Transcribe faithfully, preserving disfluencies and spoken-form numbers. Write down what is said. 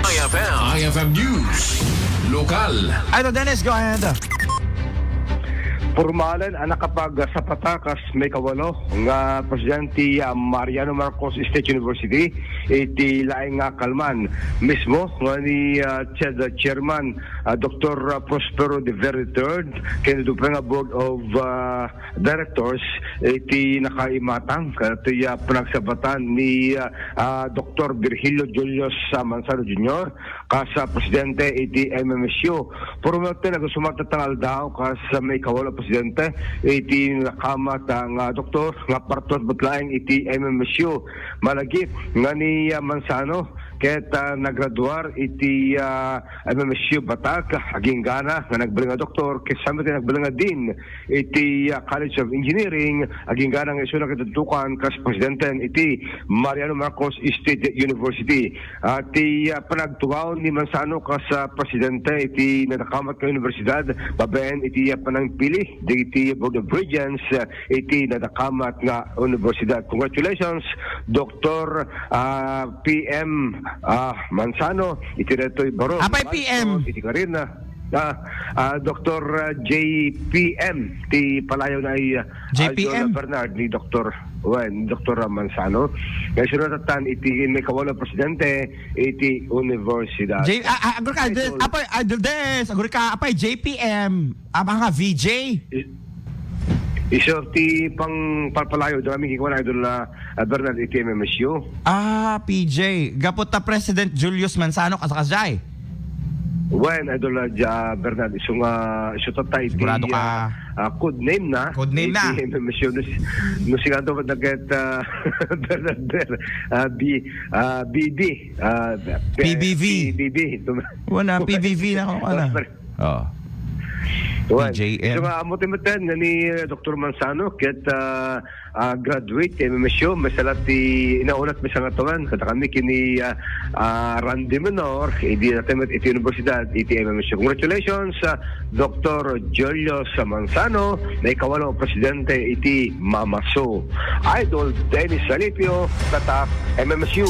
I F M. I F M News. Lokal. Idol Dennis, go ahead. Pormalen a nakapagsapata kas maikawalo nga presidente ti, ah, Mariano Marcos State University iti laeng nga kalman. Mismo nga ni, ah, CHED Chairman, ah, Doktor Prospero De Vera the third, ken iti pay nga Board of, ah, Directors iti nakaimatang iti, ah, panagsabatan ni, ah, ah, Doktor Virgilio Julius, ah, Manzano Junior kas, ah, presidente iti M M S U. Puro met nagsumarta nga aldaw kas, ah, maikawalo a presidente iti nakamat, ah, nga doktor nga partos met laeng iti M M S U. Malagip nga ni, ah, Manzano ket, ah, nagraduar iti, ah, M M S U Batac, aginggana nga nagbalin nga doktor, ket saan met nagbalin nga dean iti, ah, College of Engineering, aginggana nga isuna ket tutukan kas presidente iti Mariano Marcos State University. Ah, ti, ah, panagtugaw ni Manzano kas, ah, presidente iti nadakamat nga universidad, babaen iti, ah, panangpili dagiti Board of Regents, ah, iti nadakamat nga universidad. Congratulations, Doktor, ah, P M, ah, Manzano, iti daytoy baro. Apay P M? Iti karina. Ah, ah, Doktor, ah, J P M, ti palayo na ay, ah, J P M? Idol Bernard ni Doktor, wen, Doktor Manzano. Kaya sunod iti maikawalo a presidente iti universidad. J-, ah, ah, agurika, Idol. Apay, Idol Des, agurika, apay, J P M, ah, mga V J. I-, isu ti pangpalpalayo, dami kikuan, Idol, ah, ah, Bernard, iti M M S U. Ah, P J. Gapu ta President Julius Manzano, kasakasjay. Wen, Idol, ah, ja, Bernard, isu nga, isu tatta iti, sigurado ka, ah, ah, code name na. Code name na. Iti M M S U, no, no, sigurado ba nagket, ah, Bernard, Ber-, ah, B-, ah, B B, ah, P B V. P B V. Wala, P B V na ako, wala. Oh. Wen. P J M. So, nga, amo ti metten nga ni, eh, Doktor Manzano, ket, ah, ah, graduate ti M M S U, masala ti inaunat mi sangatawan, kada kami kini, ah, ah, Randy Menor, idi natemet iti universidad, iti M M S U. Congratulations, ah, Doktor Julius Manzano, maikawalo a presidente iti M M S U. Idol Dennis Salipio, tatak M M S U.